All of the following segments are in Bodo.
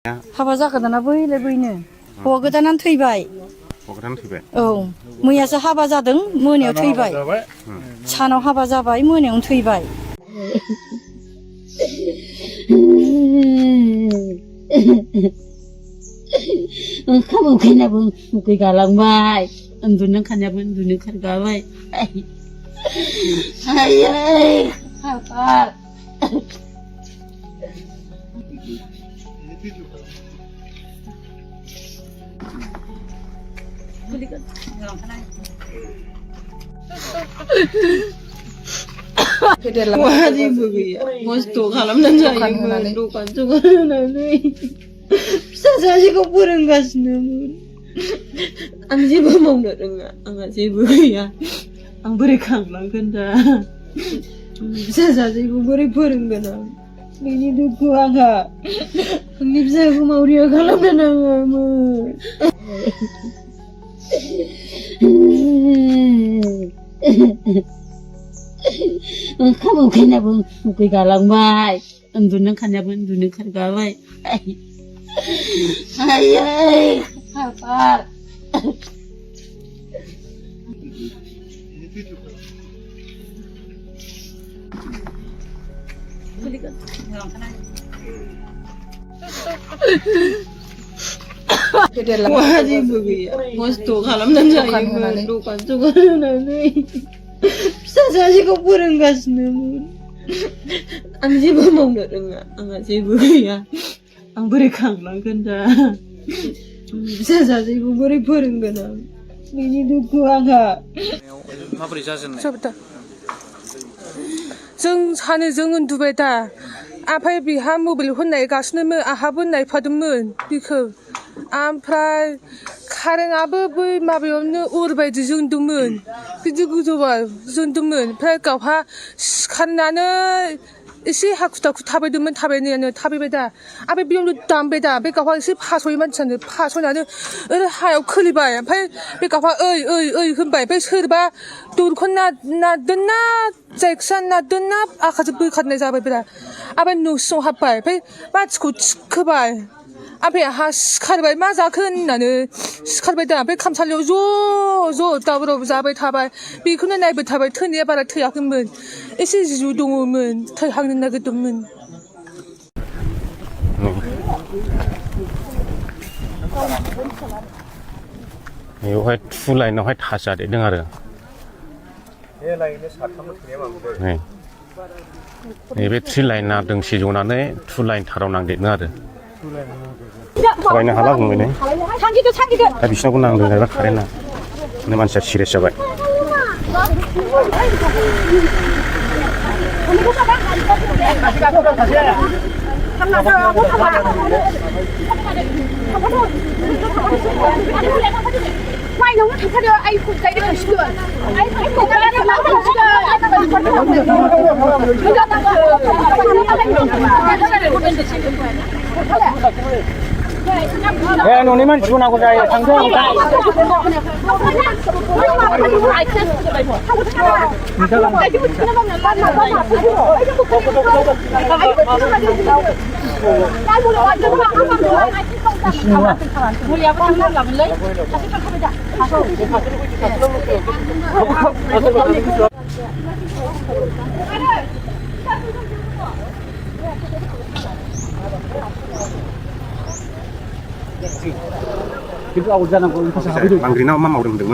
हाबा जागोदाना बैलाय बैनो हौवा गोदानानो थैबाय औ मैयासो हाबा जादों मोनायाव थैबाय सानाव हाबा जाबाय मोनायावनो थैबाय ओंखाम उखैनाबो उखै गालांबाय उन्दुनो ओंखारनायाबो उन्दुनो ओंखारगाबाय आयै हाबाब जेबो गैया खस्थ' खालामनानै जायोमोन दखान सखान होनानै फिसा सासेखौ फोरोंगासिनोमोन आं जेबो मावनो रोङा आंहा जेबो गैया आं बोरै खांलांगोन दा फिसा सासेखौ बोरै फोरोंगोन आं बेनि दुखु आंहा आंनि फिसाखौ मावरिया खालामनो नाङामोन ओंखाम उखैनाबो उखै गालांबाय उन्दुनो ओंखारनायाबो उन्दुनो ओंखारगाबाय आयै हाबाब जेबो गैया खस्थ' खालामनानै जायोमोन दखान सखान होनानै फिसा सासेखौ फोरोंगासिनोमोन आं जेबो मावनो रोङा आंहा जेबो गैया आं बोरै खांलांगोन दा फिसा सासेखौ बोरै फोरोंगोन आं बेनि दुखु आंहा माबोरै जाजेननाय जों सानो जों उन्दुबाय दा ओमफ्राय बिहा मबाइल होननायगासिनोमोन आहाबो नायफादोंमोन बिखौ ओमफ्राय कारेन्टआबो बै माबायावनो अर बायदि जोंदोंमोन बिदि गोजौआव जोंदोंमोन ओमफ्राय गावहा सिखारनानै एसे हाखु दाखु थाबायदोंमोन थाबायनायानो थाबायबाय दा ओमफ्राय बेयावनो दामबाय दा बे गावहा एसे फासयो मानसियानो फासयनानै ओरै हायाव खोलैबाय ओमफ्राय बे गावहा ओइ ओइ ओइ होनबाय ओमफ्राय सोरबा दरखौ नारदोंना जायखिया नारदोंना आखाइजों बोखारनाय जाबाय बिरा ओमफ्राय न' सिङाव हाबबाय ओमफ्राय मानसिखौ थिखोबाय ओमफ्राय आंहा सिखारबाय मा जाखो होननानै सिखारबाय दा ओमफ्राय खामसालियाव ज' दावराव जाबाय थाबाय बेखौनो नायबाय थाबाय थैनाया बारा थैयाखैमोन एसे जिउ दङमोन थैहांनो नागिरदोंमोन बेवहाय टु लाइनावहाय थाजादेरदों आरो नैबे थ्रि लाइना दोंसे जनानै टु लाइन थाराव नांदेरदों आरो थाबायनो हाला बुंबायनो दा बिसिनावबो नांदों जाहैबाय कारेन्टआ माने मानसिया सिरियास जाबाय माइनावनो थांथारो आइ खुबजायनो थांसिगोन आइ खुबजायनो न'नि मानसिखौ नांगौ जायो थांदों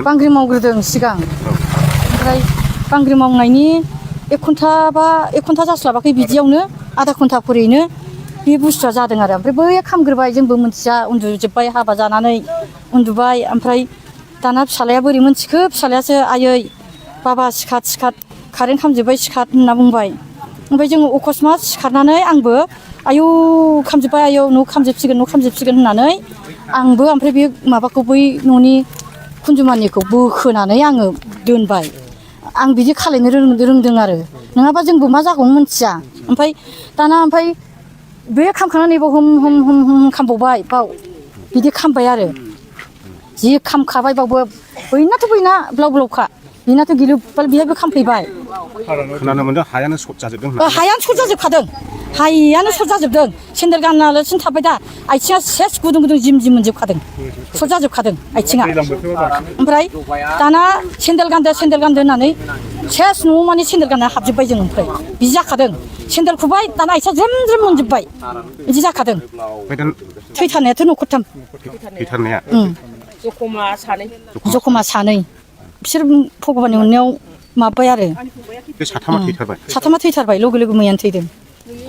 बांग्रि मावग्रोदों सिगां ओमफ्राय बांग्रि मावनायनि 1 घन्टा बा 1 घन्टा जास्लाबाखै बिदियावनो आधा घन्टा फरेयैनो बे बुस्थुआ जादों आरो ओमफ्राय बै खामग्रोबाय जोंबो मिथिया उन्दुजोब्बाय हाबा जानानै उन्दुबाय ओमफ्राय दाना फिसालाया बोरै मिथिखो फिसालायासो आयै बाबा सिखार सिखार कारेन्ट खामजोब्बाय सिखार होनना बुंबाय ओमफ्राय जोङो अकस्मात सिखारनानै आंबो आयौ खामजोब्बाय आयौ न' खामजोबसिगोन होननानै आंबो ओमफ्राय बे माबाखौ बै न'नि खुन्जुमानिखौ बोखोनानै आङो दोनबाय आं बिदि खालायनो रोंदों आरो नङाबा जोंबो मा जागौमोन मिथिया ओमफ्राय दाना बे खामखांनानै बाव हम खामबावबाय बाव बिदि खामबाय आरो जि खामखाबाय बावबो बैनाथ' बैना ब्लाव ब्लावखा बेनाथ' गिलु बेहायबो खामफैबाय खोनानो मोनदों हायानो सर्ट जाजोबदों हायानो सर्ट जाजोबखादों हायियानो सर्ट जाजोबदों सेन्देल गाननाल'सिनो थाबाय दा आथिङा सेस गुदुं गुदुं जिम जिम मोनजोबखादों सर्ट जाजोबखादों आथिङा ओमफ्राय दाना सेन्देल गानदो होननानै सेस न'आव माने सेन्देल गानना हाबजोब्बाय जों ओमफ्राय बिदि जाखादों सेन्देल खुबाय दाना आथिङा ज्रेम ज्रेम मोनजोब्बाय बिदि जाखादों थैथारनायाथ' न'खरथाम थैथारनाया जखमा सानै बिसोर भगबाननि अननायाव माबाबाय आरो बे साथामा थैथारबाय लोगो लोगो मैयानो थैदों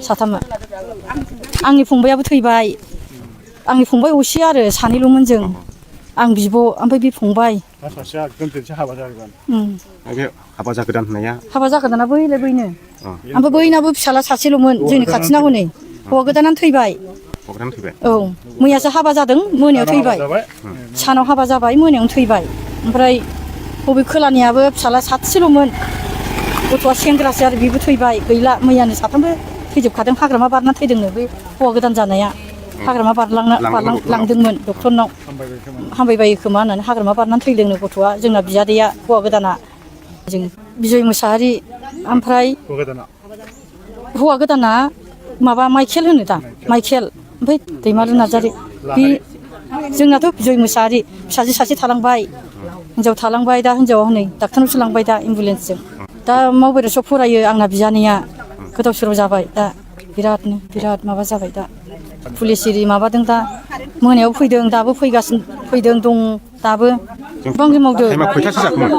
साथामा आंनि फंबायाबो थैबाय आंनि फंबाय असे आरो सानैल'मोन जों आं बिब' ओमफ्राय बे फंबाय हाबा जागोदान होननाया हाबा जागोदाना बैलाय बैनो ओमफ्राय बैनाबो फिसाला सासेल'मोन जोंनि खाथिना हनै हौवा गोदानानो थैबाय औ मैयासो हाबा जादों मोनायाव थैबाय सानाव हाबा जाबाय मोनायावनो थैबाय ओमफ्राय बबे खोलानियाबो फिसाला सासेल'मोन गथ'आ सेंग्रासो आरो बेबो थैबाय गैला मैयानो साथामबो थैजोबखादों हाग्रामा बारना थैदोंनो बे हौवा गोदान जानाया हाग्रामा बारलांदोंमोन डक्टरनाव हामबायबायो खोमा होननानै हाग्रामा बारनानै थैदोंनो गथ'आ जोंना बियादैया हौवा गोदाना जों बिजय मोसाहारि ओमफ्राय हौवा गोदाना माबा माइखेल होनो दा माइखेल ओमफ्राय दैमालु नार्जारि बे जोंनाथ' बिजय मोसाहारि फिसाजो सासे थालांबाय हिन्जाव थालांबाय दा हिन्जावा हनै डाक्टारनावसो लांबाय दा एम्बुलेन्सजों दा मावबायरासआव फरायो आंना बिजानैया गोदाव सोराव जाबाय दा बिराद माबा जाबाय दा पुलिस एरि माबादों दा मोनायाव फैदों दाबो फैदों दं दाबो बांग्रि मावदों खयथासो जाखोमोन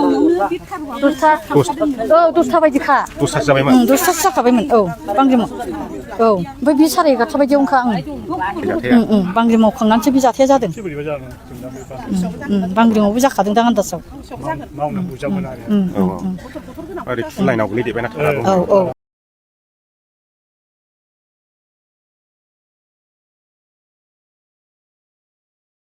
10ता बायदिखा 10तासो जाखाबायमोन औ बांग्रि माव औ ओमफ्राय बे 11:30 बायदियावनोखा बांग्रि मावखांनानैसो बे जाथाया जादों बांग्रि मावबो जाखादों दां आन्दासाव ओरै लाइनाव गोलैदेरबायना